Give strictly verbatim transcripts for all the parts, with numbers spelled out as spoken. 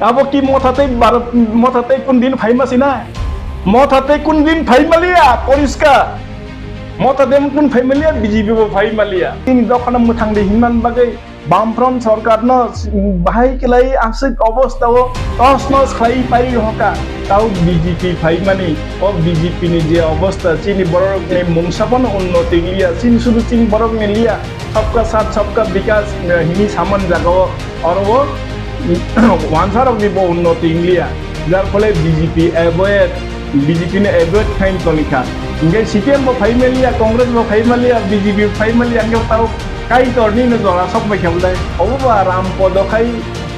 Abo ki Motha tei Bharat, Motha tei kun din phaima sina? Motha tei kun din phaima liya, poriskar. Motha tei kun phaima liya, B J P bo phaima liya. Tini dokhano mwthang di hinman bagwi Bamfront sorkarno bahai kwlai aswk obostao tos nos khlai pari rohorkha. Tao B J P phaimani, o B J P ni je obosta, chini borokni mungsa phano unnoti liya, chini sudu chini borokni liya, sabka saath sabka bikas, eh, hini saman jagao oro o wansarokni bo unnoti wng liya, jar phole B J P avoid, B J P no avoid khlai tongkha. Hinkhe C P M bo phai manliya, Congress bo phai manliya, B J P bo phai manliya, hinkhe tao Kaitorni no jora sok bai khe bwlai. Obo ba Ram Podo khai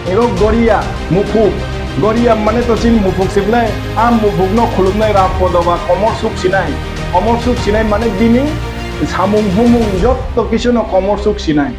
ego Goria, Muphuk. Goria mane to chini Muphuk se bwlai. A Muphuk no khulumnai Ram Podo ba komor suk sinai. Komor suk sinai mane bini samung humung jotto kisu no komor suk sinai.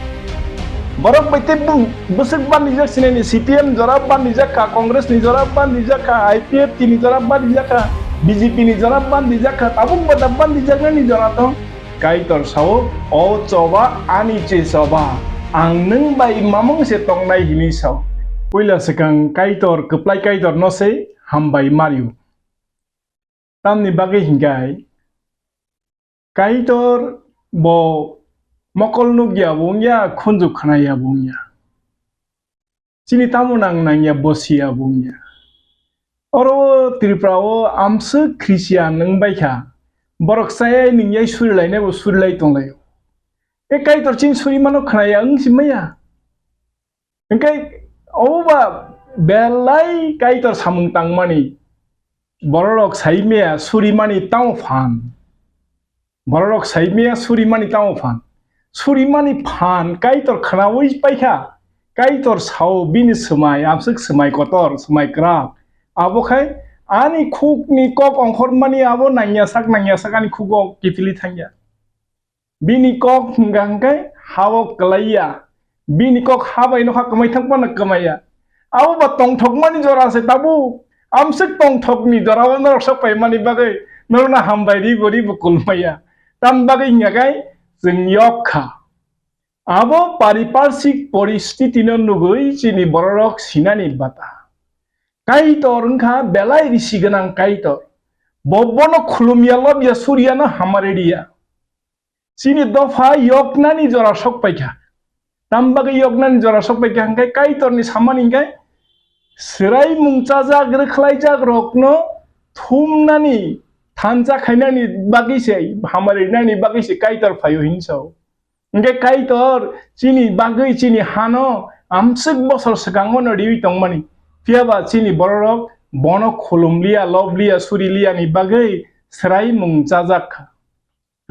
Borok bai tei bwswk bandijak sinai ni, C P M jora bandijak kha, Congress ni jora bandijak kha, I P F T ni jora bandijak kha, B J P ni jora bandijak kha, tabuk ba da bandijak nani jora tong. Kaitor sao, "O choba ani che choba, ang nwng bai mamung se tongnai," hinwi sao. Puila swkang Kaitor, kwplai Kaitor no se hambai mario. Tamni bagwi hinkhai Kaitor bo mokol nukya bo wngya, khunju khnaya bo wngya. Chini tamo nang nangya bo siya bo wngya. Oro Tripura o amswk Christian wng baikha, borok chayai nungyai surilainai bo surilai tonglaio. E Kaitor chini surimano khnaya wng si maya. Hingke obo ba belai Kaitor samung tangmani, bororok saimaya surimani tamo phan. Bororok saimaya surimani tamo phan. Surimani phan Kaitor khnaui paikha. Kaitor sao bini swmai, amswk swmai kotor, swmai kwrak. Abo khai ani khukni kok ongkhormani abo nangya sak, nangya sak ani khugo kiphilwi thangya. Bini kok hwnkha hwnkhe ha-o kwlaiya. Bini kok ha bai nokha kwmai thang phano kwmaiya. Abo ba tongthokmani jora se tabuk. Amswk tongthokni jora-o norok sok paimani bagwi norokno hambai ribo ribo kulmaya. Tam bagwi hwnkha khe chwng yok kha. Abo pariparsik poristitino nugwi chini bororok sinani bata. Kaitor wngkha belai risi gwnang Kaitor. Bo bono khulumya lobya suriyano hamari riya. Chini dopha yoknani jora sok paikha. Tam bagwi yoknani jora sok paikha hwnkhe Kaitorni samani hwnkhe swraimung chajak rwkhlaijak rokno thumnani thansa khainani bagwi se hamari rinani bagwi se Kaitor phaio hinwi sao. Hwnkhe Kaitor chini bagwi chini hano amswk bosor swkango no riwi tongmani. Phiyaba chini bororok bono khulumliya, lobliya, suriliyani bagwi swraimung chajak kha.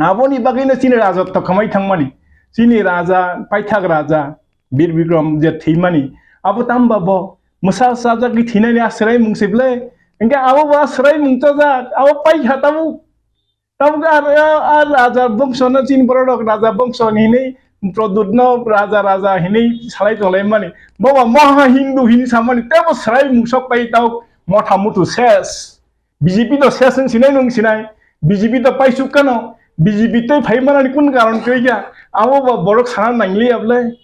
Aboni bagwino chini raja tokhomai thangmani. Chini raja, paithak raja, Bir Bikram je thwimani. Abo tamba bo mwsa sajagwi thwinani a swraimung se bwle. Hwnkhe abo bo a swraimung chajak, abo paikha tabuk. Tabuk a, a, a raja bongsono chini bororok raja bongso hinwi Pradyutno raja, raja hinwi salai tonglaimani. Bobo moha Hindu hinwi samani, tebo swraimung sok pai tabuk motha mutu ses. B J P to ses wng sinai nung sinai, B J P to paisuk kano, B J P tei phai manani kun karon twi kha, abo ba borok sana nangliya bwle.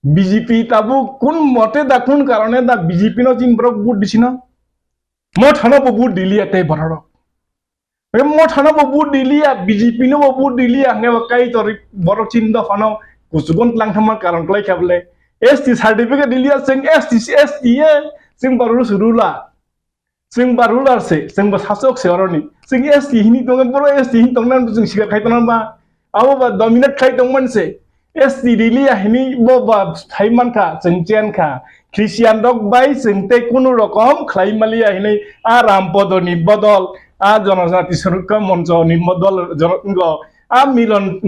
B J P tabuk kun mote da kun karone da B J P no chini borok vote disino? Mothano bo vote diliya tei borok. Mothano bo vote diliya, B J P no bo vote diliya, hwnke bo Kaitor borok chini dophano kuchugon tlang thangma karon klai kha bwle. S T certificate diliya, chwng S T, S T ye, chwng ba rules ruler. Chwng ba ruler se, chwng ba sasok se oroni. Chwng S T hini tongo, boro S T hini tongnani chwng sikar khai tongnani ba. Abo ba dominate khai tongmani se. S T riliya hini bo ba thai mankha, chwng chen kha. Christian rok bai chwng tei kunu rokom khlai maliya hini a Ram Podoni bodol, a Jonojati Surukha Monchoni bodol, jono-, ngo, a Milon,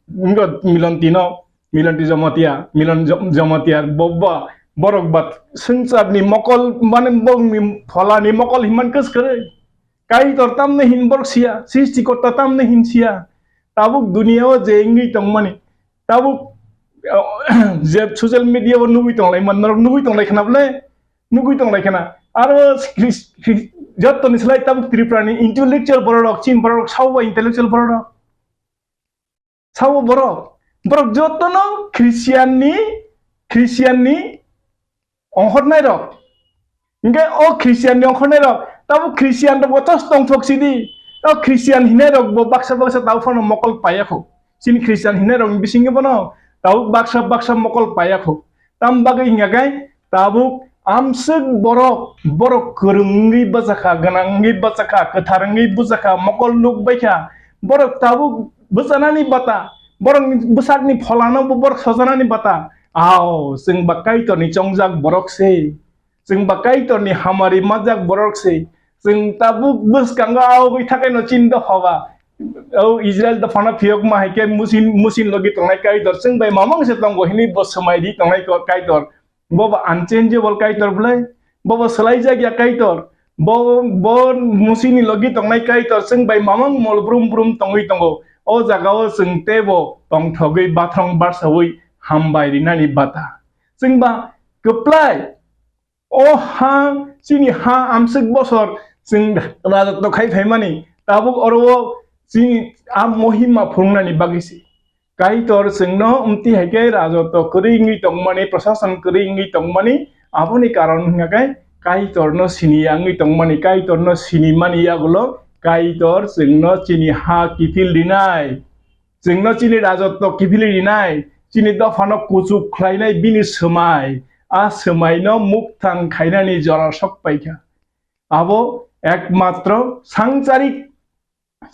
ngo, Milon Tino. Milon Twi Jamatia, Milon Jo-, Jamatia, bo-, bo-, borok ba swngcharni mokol, mane bongni pholani mokol hinman kwskwrwi. Kaitor tamni hin borok siya, Srishtikorta tamni hin siya. Tabuk duniya o je wngwi tongmani, tabuk, je social media o nugwi tonglaimani, norok nugwi tonglai khna bwle? Nugwi tonglai khna. Aro Khris-, Khris-, jottoni slai tabuk Tripurani intellectual bororok, chini bororok, sao ba intellectual bororok. Sabo borok, borok jotono Christian ni, Christian ni ongkhornai rok, Hingke o Christian ni ongkhornai rok, tabuk Christian rok bo tos tongthok sidi. O Christian hinai rok bo baksa baksa tabuk phano mokol paiya kho. Chini Christian hinai rok ni bisingo bono tabuk baksa baksa mokol paiya kho. Tam bagwi hingya kai tabuk amswk borok, borok kwrwng wngwi bwchakha, gwnang wngwi bwchakha, kwthar wngwi bwchakha, mokol nuk baikha. Borok tabuk bwchanani bata, borok bwsakni pholano bo borok sojanani bata. Ao, chwng ba Kaitorni chongjak borok se. Chwng ba Kaitorni hamari majak borok se. Chwng tabuk bwskango aogwi thakaino chini dopha ba. O Israel dophano phiyokma hai khe musin, musin logi tongnai Kaitor. Chwng bai mamang se tongo hinwi bo swmai di tongnai ko-, Kaitor. Bo ba unchangeable Kaitor bwlai. Bo ba swlaijak ya Kaitor. Bo, bo musini logi tongnai Kaitor. Chwng bai mamang mol brum brum tongwi tongo. O jagao chwng teibo tongthogwi bathrong barsawi hambai rinani bata. Chwng ba kwplai. O ha, chini ha amswk bosor chwng rajotw khai phaimani, tabuk oro o chini a mohima phunuknani bagwi se. Kaitor chwngno amtwi hai khe rajotw kwrwi wngwi tongmani, prosason kwrwi wngwi tongmani, aboni karon hwnkha khe Kaitorno siniya wngwi tongmani, Kaitorno sinimani yagulo Kaitor chwngno chini ha kiphil rinai. Chwngno chini rajotw kiphilwi rinai, chini dophano kuchuk khlainai bini swmai, a swmaino mukthang khainani jora sok paikha. Abo ekmatro sangcharik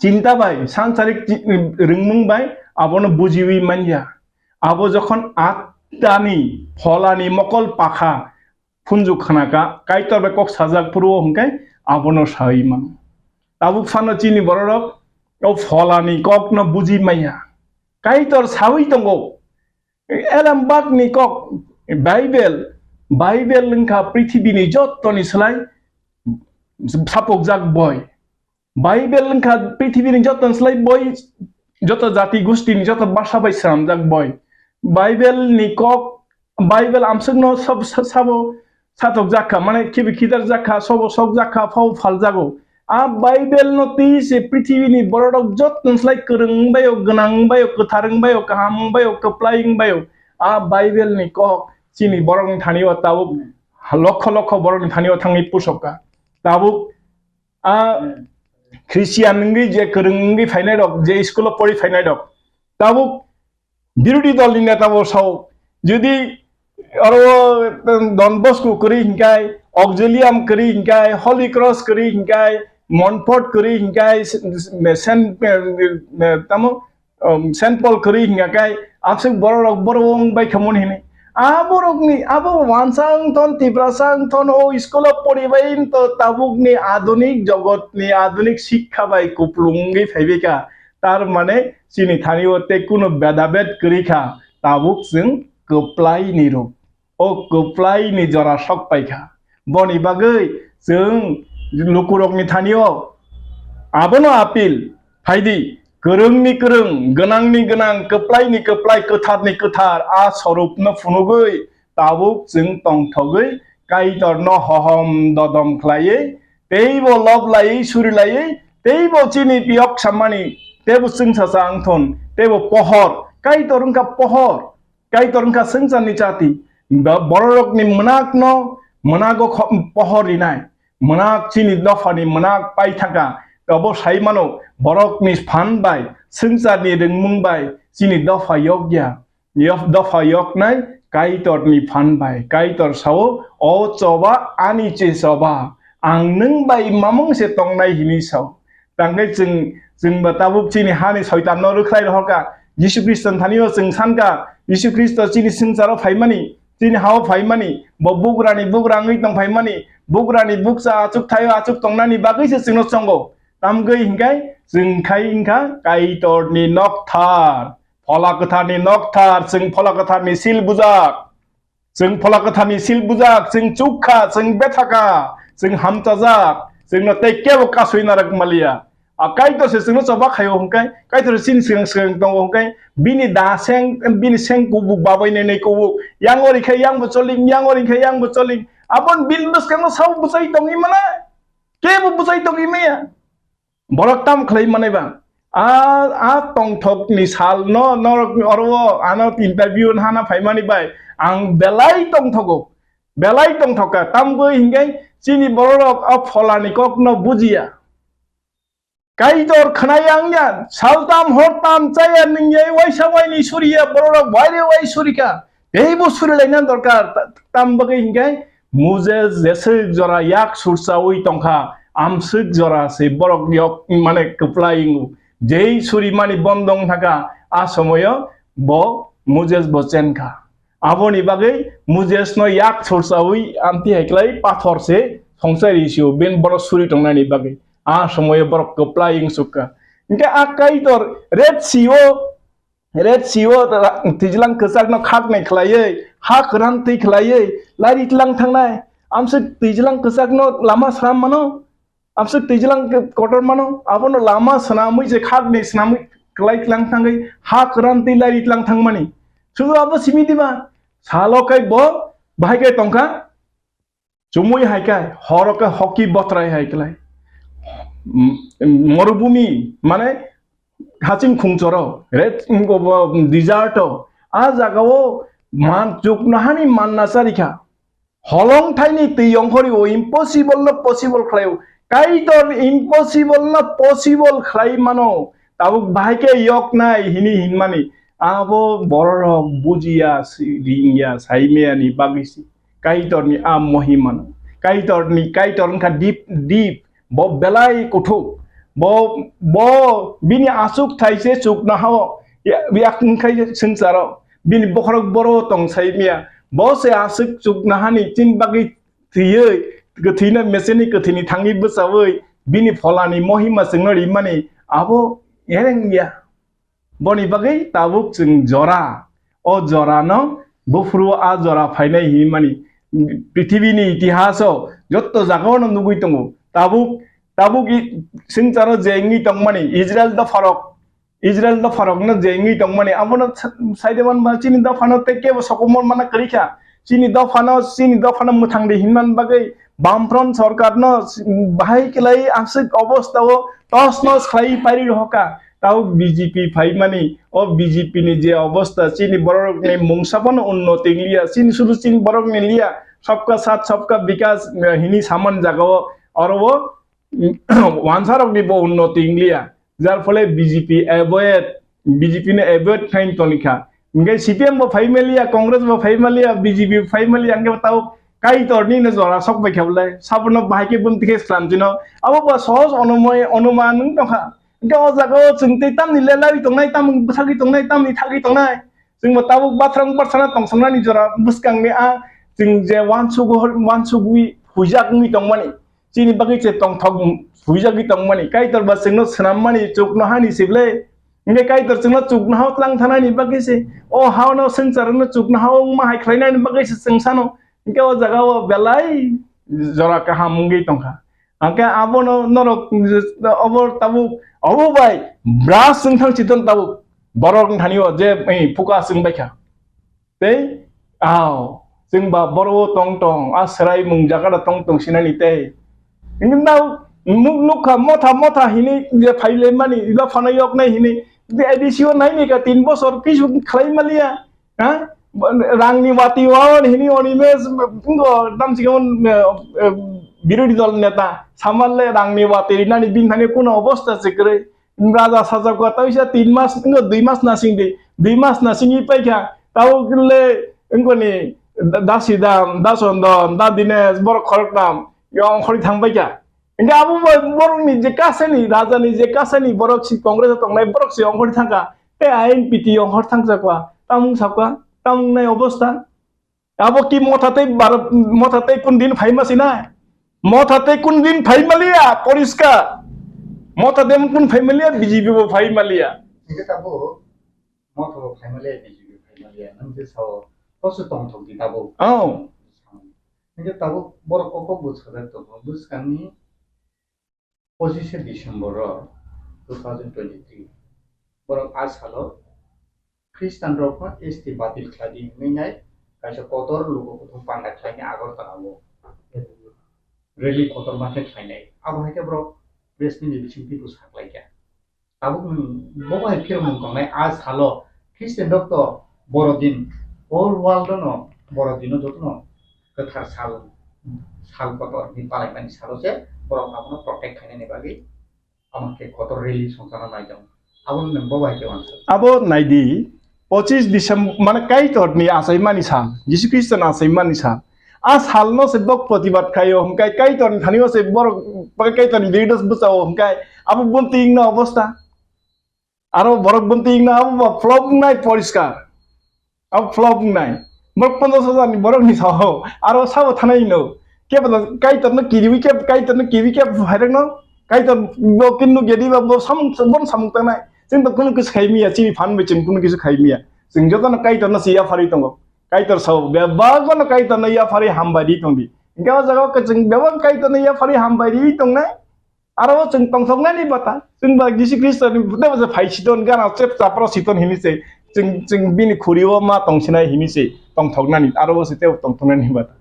chinta bai, sangcharik chi-, rwngmung bai abono bujiwi manya. Abo jokhon attani, pholani mokol pakha, phunjwk khna kha, Kaitor bai kok sajak phuru o hwnkhe abono sawi mano. Tabuk phano chini bororok o pholani kokno buji maya. Kaitor sawi tongo. Elembakni kok, Bible, Bible wngkha prithibini jottoni slai sapokjak boi. Bible wngkha prithibini joto slai boi, joto jati gustini joto basa bai swnamjak boi. Bible ni kok, Bible amswkno sab-, sa-, sabo satokjak kha, mane khibi khidarjak kha, sobo sokjak kha, phao phaljago. A Bible no twi se prithibini bororok joto slai kwrwng wngbaio, gwnang wngbaio, kwthar wngbaio, kaham wngbaio, kwplai wngbaio. A Bible ni kok chini borokni thani o tabuk lokho lokho borokni thani o thangwi pusok kha. Tabuk a Christian wngwi je kwrwng wngwi phainai rok, je school o pori phainai rok, tabuk birodhi dol ni neta bo sao, jodi oro Don Bosco kwrwi hinkai, Auxilium kwrwi hinkai, Holy Cross kwrwi hinkai, Montfort kwrwi hinkai, Saint, tamo, um, Saint Paul kwrwi hinga kai, aswk borok rok borok wng bai khamon hini. A borok ni, abo wansa wng thon, Tiprasa wng thon, o school o pori bai wng to, tabuk ni adunik jogot ni adunik sikha bai kuplung wngwi phai bai kha. Tar mane chini thani o tei kuno bedabed kwrwi kha, tabuk chwng kwplai ni rok. O kwplai ni jora sok pai kha. Boni bagwi chwng lukurokni thani o abono apil phaidi, kwrwngni kwrwng, gwnangni gwnang, kwplaini kwplai, kwtharni kwthar a sorupno phunugwi tabuk chwng tongthogwi Kaitorno hohom dodom khlaiwi, teibo lob laiwi suri laiwi, teibo chini piyok sammani, teibo chwngsacha wngthon, teibo pohor, Kaitor wngkha pohor. Kaitor wngkha swngcharni chati. Ba-, bororokni mwnakno mwnago kho-, pohor rinai. Mwnak chini dophani mwnak paithaka. Obo sai mano, borokni phan bai, swngcharni rwngmung bai chini dopha yokya. Yok-, dopha yoknai Kaitorni phan bai. Kaitor sao, "O choba ani che choba, ang nwng bai mamung se tongnai," hini sao. Tangkhe chwng, chwng ba tabuk chini hani soitan no rwkhlai rohorkha. Jisu Khristo ni thani o chwng sankha, Jisu Khristo chini swngcharo phaimani, chini hao phaimani, bo bugrani bugra wngwi tong phaimani, bugrani bukcha achuk thaio achuk tongnani bagwi se chwngno chongo. Tamgwi hinkai chwng khai wngkha Kaitorni nokthar, Phola Kwtharni nokthar, chwng Phola Kwtharni sil bujak. Chwng Phola Kwtharni sil bujak, chwng chukha, chwng bethakha, chwng hamchajak, chwngno tei kebo kasui narwk maliya. A Kaitor se chwngno choba khaio hwnkhe, Kaitor se chini swkang swkang tongo hwnkhe, bini da seng, bini seng kubuk babai nai nai kubuk, yang ori khe yang bo choling, yang ori khe yang bo choling, aboni bini bwskango sabo bwchai tongwi mano, kebo bwchai tongwi maya. Borok tamo khlai manai ba? A, a tongthokni sal no, norok oro o ano interview hana phaimani bai ang belai tongthogo. Belai tongthokha, tamgwi hinkhe chini bororok a pholani kokno bujiya. Kaitor khwnai angya, saltam hortam chaya nungya, waisa waini suriya, bororok waire wai surikha. Teibo surilaina dorkar, ta-, tam bagwi hinkhe Moses jeswk jora yak sursaui tongkha, amswk jora se borok yok mane kwplai wngo. Jei surimani bondong thaka, a somoyo bo Moses bo chenkha. Aboni bagwi Moses no yak sursaui amtwi hai klai pathor se songchai ri sio ben borok suri tongnani bagwi. A somoyo borok kwplai wngsukha. Hinkhe a Kaitor Red Sea o, Red Sea o ra-, twijlang kwchakno khaknai khlaiwi, ha kwran twi khlaiwi, lari tlang thangnai. Amswk twijlang kwchakno lama sram mano. Amswk twijlang kotor mano, abono lama swnamwi je khakni swnamwi klai tlang thangwi ha kwran twi lari tlang thangmani. Sudu abo simi diba? Salo kai bo bahai kai tongkha, chumui hai kai, horo kai hoki botrai hai klai. M-, morubumi, mane haching khungchoro, red, desert o, a jaga o man chuknohani manna charikha. Holong thaini twi ongkhori o impossible no possible khlai o. Kaitor impossible no possible khlai mano. Tabuk bahai khe yok nai hini hinmani. Abo bororok bujiya, si-, ringya, saimaya ni bagwi si. Kaitor ni a mohima no. Kaitor ni, Kaitor wngkha deep, deep. Bo belai kuthuk. Bo, bo bini aswk thai se chuknoha o. Ya, ya wngkhai swngcharo. Bini bokhorok boro tong saimaya. Bo se aswk chuknohani chini bagwi thwiwi, kwthwino meseni kwthwini thangwi bwchawi, bini pholani mohima chwngno rimani abo ereng ya. Boni bagwi tabuk chwng jora, o jorano buphuru a jora phainai hinmani. Prithibini itihaso jotto jagao no nugwi tongo. Tabuk, tabuk i-, swngcharo je wngwi tongmani Israel dopharok, Israel dopharokno je wngwi tongmani, abono sa-, saide manba chini dophano tei kebo sokomor mana kwrwi kha. Chini dophano, chini dophano mwthangdi hinmani bagwi Bamfront sorkarno bahai kwlai aswk obostao tos nos khlai pairi rohorkha. Tao B J P phaimani, o B J P ni je obosta, chini borokni mungsa phano unnoti wngliya, chini sudu chini borokni liya, sabka saath sabka bikas, eh, hini saman jagao, oro o wansarokni bo unnoti wngliya, jar phole B J P avoid, B J P no avoid khlai tongkha. Hinkhe C P M bo phai maliya, Congress bo phai maliya, B J P bo phai maliya, hinkhe tao Kaitorni no jora sok bai khe bolai, sabono bahai khe bumti khe slam chino. Abo ba sohos onomoi, onuman wng tongkha. Hinkhe o jaga o chwng tei tamni lelai tongnai, tamni bwsagwi tongnai, tamni thagwi tongnai. Chwngbo tabuk bathrang barsana tongsongnani jora bwskangni a chwng je wansuk, wansugwi huijak wngwi tongmani. Chini bagwi se tongthok huijagwi tongmani. Kaitor ba chwngno swnammani chuknohani sible. Hinkhe Kaitor chwngno chuknohao tlang thanani bagwi se, o haono swngcharno chuknohao wngma hai khlainani bagwi se chwng sano. Hinkhe o jaga o belai jora kaham wngwi tongkha. Hinkhe abono norok obo tabuk, obo bai bras wng thang chiton tabuk. Borok wng thani o je, eh, puka chwng baikha. Tei, ao, chwng ba boro tong tong, a swraimung jaga da tong tong sinani tei. Wngkhe nao nuk-, nukha motha motha hinwi je phailaimani, eba phano yoknai hinwi. A D C o naini ka tin bosor kisu khlai maliya, ha? Rangni wati waon hinwi Animesh, ngo, tamsi khe, eh, eh, birodhi dol neta. Samanle rangni wati rinani bini thani kuno obosta se kwrwi. Raja sajak kha, tei sa tin mas, wngkha dui mas nasing di, dui mas nasing i paikha, tabo le wngkha ni da-, dasi dam, da Chondon, da Dinesh, borok khorok tam, yong khori thang paikha. Hinkhe abo bai borok ni je kasani, raja ni je kasani borok si Congress o tongnai borok si yong khori thangkha, tei I N P T yong khor thangjakha, tamung sakha, tamung nai obosta. Abo ki motha tei bar-, motha tei kun din phaima sina? Motha tei kun din phaima liya, poriskar. Motha tei kun phaima liya, B J P bo phaima liya. Hinkhe tabuk motha bo phaima liya, B J P phaima liya. Nang je sao, koso tongthok di tabuk. Oh. Hinkhe tabuk borok kok kok bo sajak tongo. Bwskangni pochishe December o two thousand twenty-three, borok a salo Khristian rokno S T batil khlai di hwnwi nai kaisa kotor luku kuthum panda khlaini Agartala o rally kotorma khe khlainai. Abo hai khe borok press meet ni bisingtwi bwsa khlai kha. Tabuk nwng bo bai phirmung tongnai a salo Khristian rok to Borodin, whole world no Borodin no jotono kwthar sal, sal kotor ni palaimani salo se borok abono protect khainani bagwi amo khe kotor rally songchana nai tongo. Abono nwng bo bai khe uansuk. Abo naidi, pochis December, mane Kaitor ni achaimani sal, Jisu Khristo ni achaimani sal. A sal no se bok protibad khaio, hwnkhe Kaitor ni thani o se borok, Kaitor ni birudo bwchao, hwnkhe abo bumti wngna obostha. Aro borok bumti wngna abo ba flop wngnai poriskar. Abo flop wngnai. Borok ponchash hajar ni borok ni sao. Aro sabo thanai no. Kebo da Kaitor no kiriwi kebo, Kaitor no kiriwi kebo phairok no. Kaitor bo kin nuk yadi ba bo samung, bo samung tangnai. Chwng to kunu kisu khai miya, chini phan bai chwng kunu kisu khai miya. Chwng joto no Kaitor no se yapharwi tongo. Kaitor sao, bebak no Kaitor no yapharwi hambai ri tongdi. Hwnkhe o jaga o chwng bebak Kaitor no yapharwi hambai ri tongnai. Aro o chwng tongthoknani bata, chwng ba Jisu Khristo ni tebo se phai siton, gana chep chapro siton hini se, chwng, chwng bini khuri o ma tongsinai hini se tongthoknani, aro o se tebo tongthoknani bata.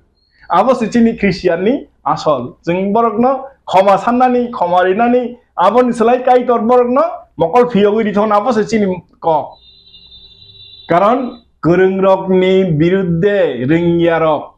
Abo se chini Christian ni asol. Chwng borok no khoma sannani, khoma rinani, aboni slai Kaitor borok no mokol phiyogwi rithon, abo se chini kok. Karon kwrwng rok ni birudde rwngya rok,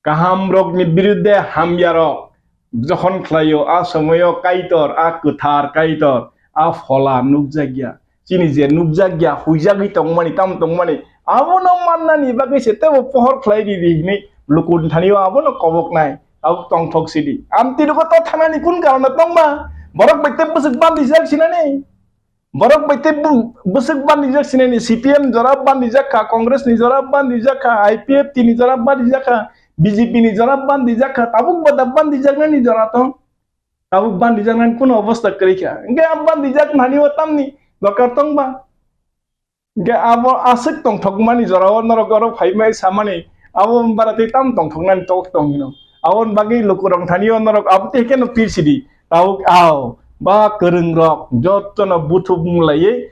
kaham rok ni birudde hamya rok jokhon khlaio, a somoyo Kaitor, a kwthar Kaitor, a phola nukjakya. Chini je nukjakya, huijagwi tongmani, tam tongmani, abono mannani bagwi se tebo pohor khlai di di hini lukurni thani o abono koboknai, abo tongthok sidi. Amtwi rogo to thanani kun karon tongma? Borok bai tei bwswk bandijak sinani? Borok bai tei bu-, bwswk bandijak sinani, C P M jora bandijak kha, Congress ni jora bandijak kha, I P F T ni jora bandijak kha, B J P ni jora bandijak kha, tabuk bada bandijaknani jora tong. Tabuk bandijaknani kuno obostha kwrwi kha. Hwnkhe a bandijak nani o tamni dorkar tong ba? Hwnkhe abo aswk tongthokmani jora o norok oro phaimai samani, abo bara tei tam tongthoknani tok tong hino. Aboni bagwi lukurok thani o norok abo tei khe no pir sidi. Tabuk ao ba kwrwng rok jotono buthuk mulaiwi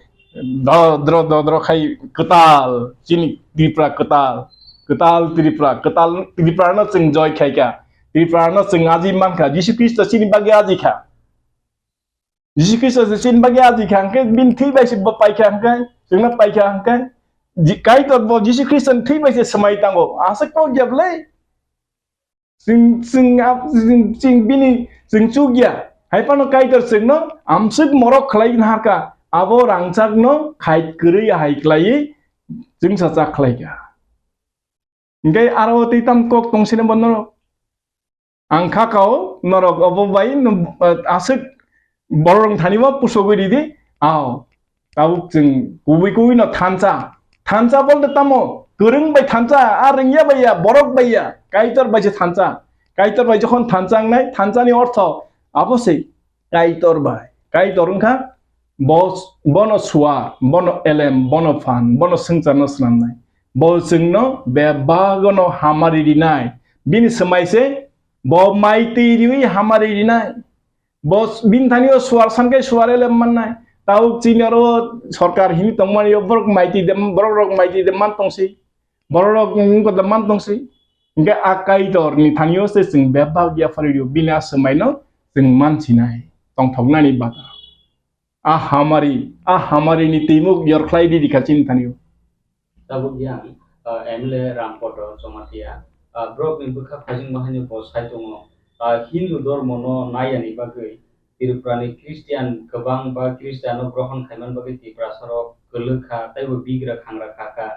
dodro dodro khai kwtal chini Tripura kwtal, kwtal Tripura, kwtal Tripura no chwng joy khai kha. Tripura no chwng aji man kha. Jisu Khristo chini bagwi aji kha. Jisu Khristo se chini bagwi aji kha hwnkhe, bini thwi bai se bo pai kha hwnkhe, chwngno pai kha hwnkhe, Ji-, Kaitor bo Jisu Khristo ni thwi bai se swmai tango. Aswk kok ya bwlai? Chwng, chwng, ap-, chwng, chwng bini, chwng chuk ya. Hai phano Kaitor chwngno amswk morok khlai nahar kha. Abo rangchakno khait kwrwi hai khlaiwi chwngsa chak khlai kha. Hwnkhe aro twi tam kok tong sini bo norok. Ang kha kao norok obo bai no, eh, aswk borok thani bo pusogwi ridi. Ao. Tabuk chwng kubui kubui no thansa. Thansa bolte tamo? Kwrwng bai thansa, a rwngya bai ya, borok bai ya. Kaitor bai se thansa. Kaitor bai jokhon thansa wngnai, thansa ni ortho abo se Kaitor bai. Kaitor wngkha bo, bono suar, bono elem, bono phan, bono swngcharno swnamnai. Bo chwngno bebagono hamari rinai. Bini swmai se bo mai twi riwi hamari rinai. Bo s-, bini thani o suar san khe suar elem mannai. Tabuk chini oro sorkar hini tongmani o borok mai twi de, borok rok mai twi de man tongsi. Borok rok wngkha de man tongsi. Hingke a Kaitor ni thani o se chwng bebak yapharwi rio, bini a swmai no chwng man sinai. Tongthoknani bata. A hamari, a hamari ni twimuk yor khlai di rikha chini thani o. Tabuk yang, ah, M L A Rampoto Jamatia, ah, borok ni bwkha phajingma haino bo sai tongo, ah, Hindu dhormo no nai yani bagwi Tripura ni Christian kwbang ba Christian no grohon khaiman bagwi Tiprasa rok kwlwk kha, tei bo bigra khangra kha kha.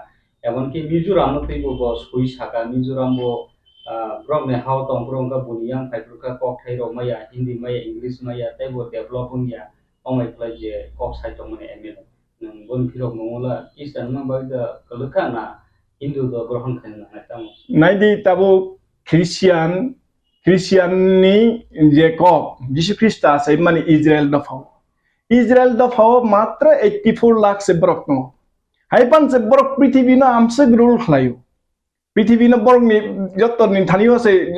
Emonki Mizoram no teibo bo sui saka, Mizoram bo, ah, borok ni hao tong, borok wngkha buni yang phai, borok kha kokthai rok maya, Hindi maya, English maya, tei bo develop wngya, omai khlai je kok sai tongmani M L A. Nwng boni phirok mungula Christian wngma bagwi da kwlwkha na Hindu do grohon khaina nangnai tamo? Naidi tabuk Christian, Christian ni je kok, Jisu Khrista sai mani Israel dophao. Israel dophao matra eighty four lakh se borok tongo. Hai pan se borok prithibi no amswk rule khlaio. Prithibi no borok ni joto ni thani o se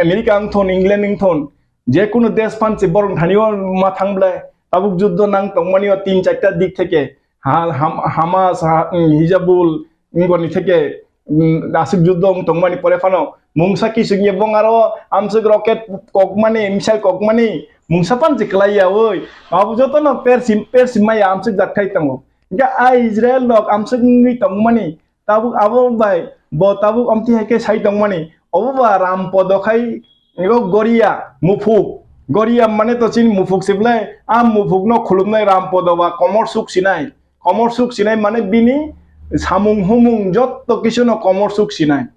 America wng thon, England wng thon, je kunu desh phan se borok ni thani o ma thang ble. Tabuk juddo nang tongmani o tin charta dik theke ha-, Ham-, Hamas, ha-, Hizabul, wngoni theke, mm, aswk juddo wng tongmani pore phano mungsa kisingye bong aro amswk rocket kokmani, missile kokmani mungsa phan se kwlai ya oi. Abo joto no persi, persi maya amswk jat khai tongo. Hingke a Israel rok amswk wngwi tongmani tabuk abo bai bo tabuk amtwi hai khe sai tongmani, Obo ba Rampodo khai, ego Goria, Muphuk. Goria mane to chini Muphuk se belai, a Muphuk no khulumnai Rampodo ba komor suk sinai. Komor suk sinai mane bini samung humung jotto kisu no komor suk sinai.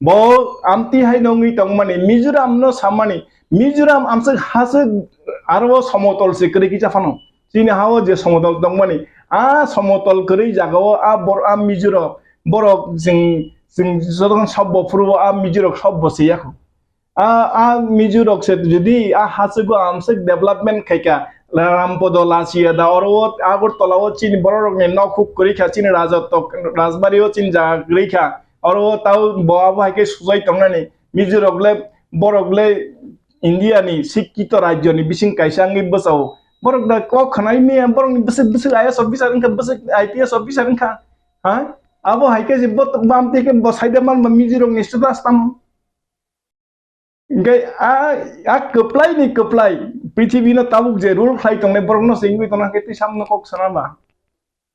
Bo amtwi hai no wngwi tongmani, Mizoram no samani, Mizoram amswk haswk aro somotol se kwrwi kisa phano. Chini ha-o je somotol tongmani, a somotol kwrwi jaga-o a bor-, a Mizorok, borok chwng, chwng jotokhon sobbo phuru-o a Mizorok sobbo se yakho. A, a Mizorok se jodi a haswk-o amswk development khaikha, Rampodo Lachiada oro-o Agartala-o chini bororokni nok huk kwrwi kha, chini Rajatok, Rajbari-o chini jaga kwrwi kha, oro-o tao bo abo hai khe sujai tongnani. Mizorok le, borok le India ni sikkito rajyo ni bising kaisa wngwi bwsao. Borok da kok khwnai miya, borok ni bwswk bwswk I A S officer wngkha, bwswk I P S officer wngkha. Ha? Abo hai khe je bo, bo amtwi khe bo saida man ba Mizorok ni status tamo. Hingke a, a kwplai ni kwplai prithibi no tabuk je rule khlai tongnai borok no se wngwi tongna khe twi samno kok sana ba.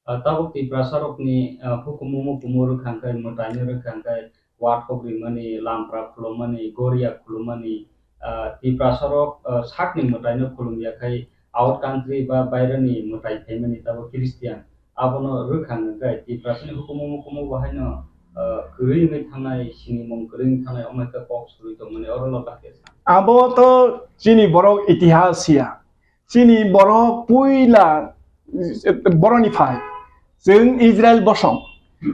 Ah, tabuk Tiprasa rokni, ah, hukumu mukumu rwkha hwnkhe, mwtaino rwkha hwnkhe, wathok rimani, lampra khulumani, goria khulumani, ah, Tiprasa rok, ah, sakni mwtaino khulum ya khai, out country ba bairani mwtai phaimani tabuk Christian. Abono rwkha hwnkhe, Tiprasani hukumu mukumu bo haino, ah, kwrwi wngwi thangnai, sinimung kwrwi wngwi thangnai, omo khe kok surwi tongmani, oro loka khe sa. Abo to chini borok itihas ya. Chini borok puila, eh, boroni phai. Chwng Israel bosong.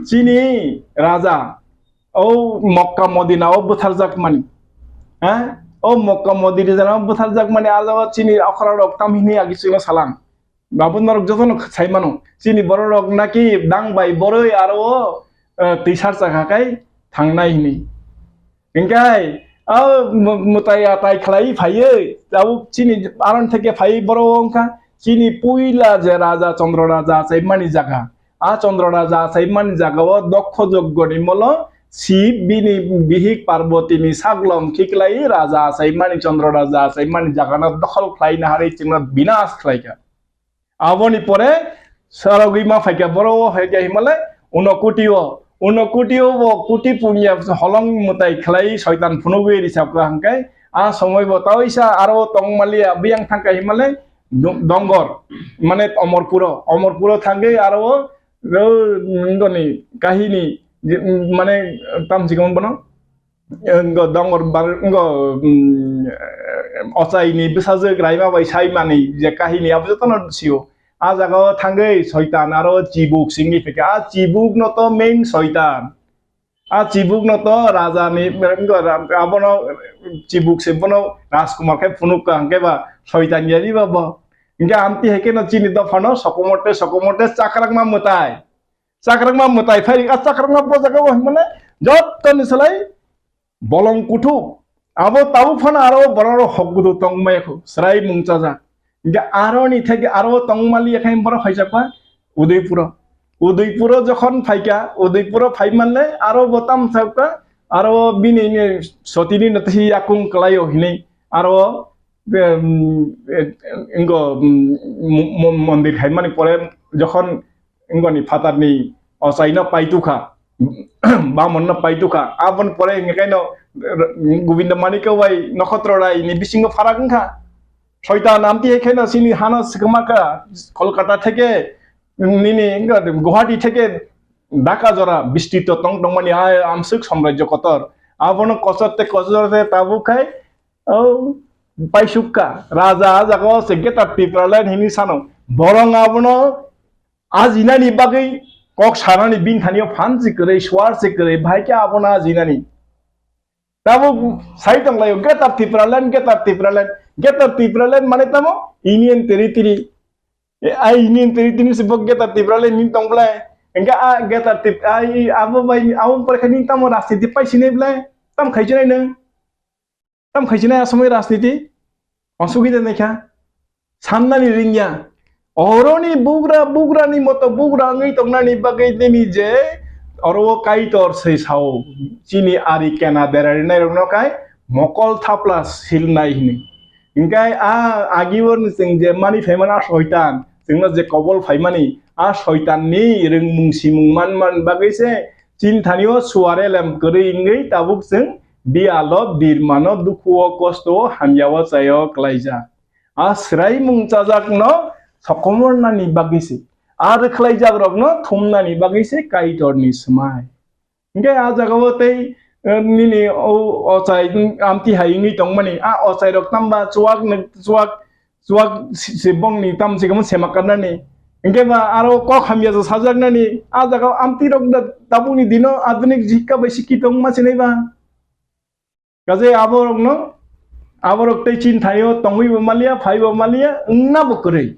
Chini raja, o Mokka Modina o butharjak mani. Ha? O Mokka Modina o butharjak mani, a jaga chini okra rok tam hini agi chwngno salang. Babu norok jotono sai mano. Chini borok rok naki dang bai boroi aro o, eh, twisar chakha kai thangnai hini. Hingkai, a mu-, mutai atai khlai phaiwi, tabuk chini aron theke phaiwi borok wngkha, chini puila je raja Chandra raja achaimani jaga. A Chandra raja achaimani jagao Dokkho Joggoni molo Sib bini bihik Parbatini saglom khiklai raja achaimani, Chandra raja achaimani jagano dokhol khlaina harwi chwngno binas khlaikha. Aboni pore sarogwi ma phaikha, boro o phaikha himale Unokoti o, Unokoti o bo koti punya holong mwtai khlai soitan phunugwi risapra hwnkhe, a somoi bo taoisa aro tongmaliya biyang thangkha himale do-, Dongor, mane Omorpuro, Omorpuro thangwi aro o, o, ngoni kahini, je, mane tamsikon bono, ngo dongor bar-, ngo, mm, ochaini bwsajwk Raima bai saimani je kahini, abo jotono sio. A jagao thangwi soitan aro chibuk singwi phaikha. A chibukno to main soitan. A chibukno to rajani, ngo ra-, abono chibuk se bono Rajkumar khe phunukha, hwnkhe ba soitan ya diba bo. Hwnkhe amtwi hai kheno chini dophano sokomote, sokomote chakrakma mwtai. Chakrakma mwtai phai, a chakrakma bo jaga bo himane jottoni salai bolong kuthuk. Abo tabuk phano aro borok rok hok gudu tong maya khu, srai mungchajak. Hingke aro ni theke aro tong mali yakhai borok phaijak ba Udaipuro. Udaipuro jokhon phaikha, Udaipuro phai manle aro bo tam thakka, aro bini ni sotini no twi yakung kwlaio hinui aro, em, em, ingo, em, mo-, mo-, mondir khaimani pore jokhon ingoni phatarni ochaino paitukha, bamonno paitukha, aboni pore hingke kaino Govinda Manikya bai Nokhotro Rai ni bisingo pharak wngkha. Soitan amtwi hai kheno chini hano swkmakha, Kolkata theke nini Guwahati theke Dhaka jora bistrito tong tongmani a amswk samrajyo kotor. Abono kochor te kochor te tabuk khai, o, paisukka, raja a jaga o se Greater Tipraland hini sano. Borong abono ajinani bagwi kok sanani bini thani o phan se kwrwi, suar se kwrwi, bahai khe abono ajinani. Tabuk sai tonglaio, Greater Tipraland, Greater Tipraland, Greater Tipraland mane tamo Union Territory. E, a Union Territory se bo Greater Tipraland ni tong blai. Engka a Greater Tip-, a, i, abo bai, abo pore khe ni tamo rajniti pai sinai blai. Tam khai sinai nang. Tam khai sinai a somoi rajniti. Osugida naikha. Sannani ringya. Oroni bugra, bugrani moto bugra wngwi tongnani bagwi nini je oro o Kaitor se sao, chini ari kena berarinai rokno kai mokol thapla silnai hini. Hingkai a agi borni chwng je mani phaimani a soitan, chwngno je kobol phaimani a soitanni ringmung simung man man bagwi se chini thani o suare lem kwrwi wngwi tabuk chwng Biyalo birmano dukhuo kostoo hamyao chaio klaijak. A swraimung chajakno sokomornani bagwi se. A rwkhlaijakrokno thumnani bagwi se Kaitorni swmai. Hinkhe a jagao tei, eh, nini o ochai, mm, amtwi hai wngwi tongmani, a ochairok tamba chuak, chuak, chuak si-, si bongni tam sikamo sema karnani. Hinkhe ba aro kok hamya sajaknani, a jagao amtwirok da tabukni dino adhunik jikka bai sikki tongma sinai ba. Kaje aborokno, aborok tei chini thaio tongwibo maliya, phaibo maliya, wngna bo kwrwi.